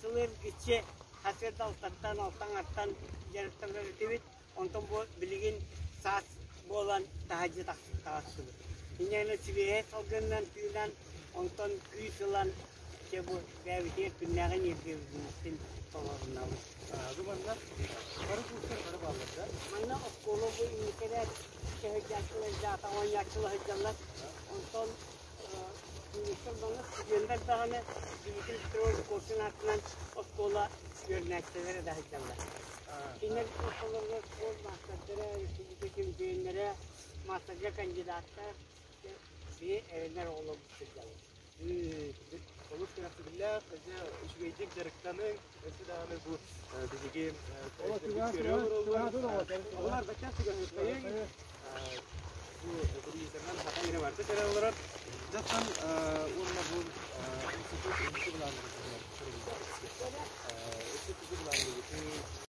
Сылы эргиччи сарсыарда алтаттан, алтан дьарыктанар этибит. Онтон бу билигин саас буолан таһырдьа таҕыстыбыт. Инньэ сибиэһэй салгынынан тыынан, онтон күүс ылан, дьэ бу бэйэбитигэр күннээҕи энергиябытын толорунабыт. Бу манна бары курстар бары бааллар да? Манна оскуола бу инникилэр сыһыдьааччылар, дьаата оонньооччулар сылдьаллар. Онтон курстар манна студеннар даҕаны Дмитрий Петрович Коркин аатынан оскуола үөрэнээччилэрэ да сылдьаллар. Кинилэр ортолоругар спорт маастардара, республика чемпионнара, маастарга кандидаттар, биһи эрэнэр оҕолорбут сылдьаллар. Олус кэрэхсэбиллээх, дьэ үчүгэйдик дьарыктаныҥ, өссө даҕаны бу биһиги көрө олороллор. Оҕолор бачча чугаһыаххайыҥ. Бу телевизорынан саха эрэ барыта көрө олорор. Дьаттан уонна бу институт инники былааннара.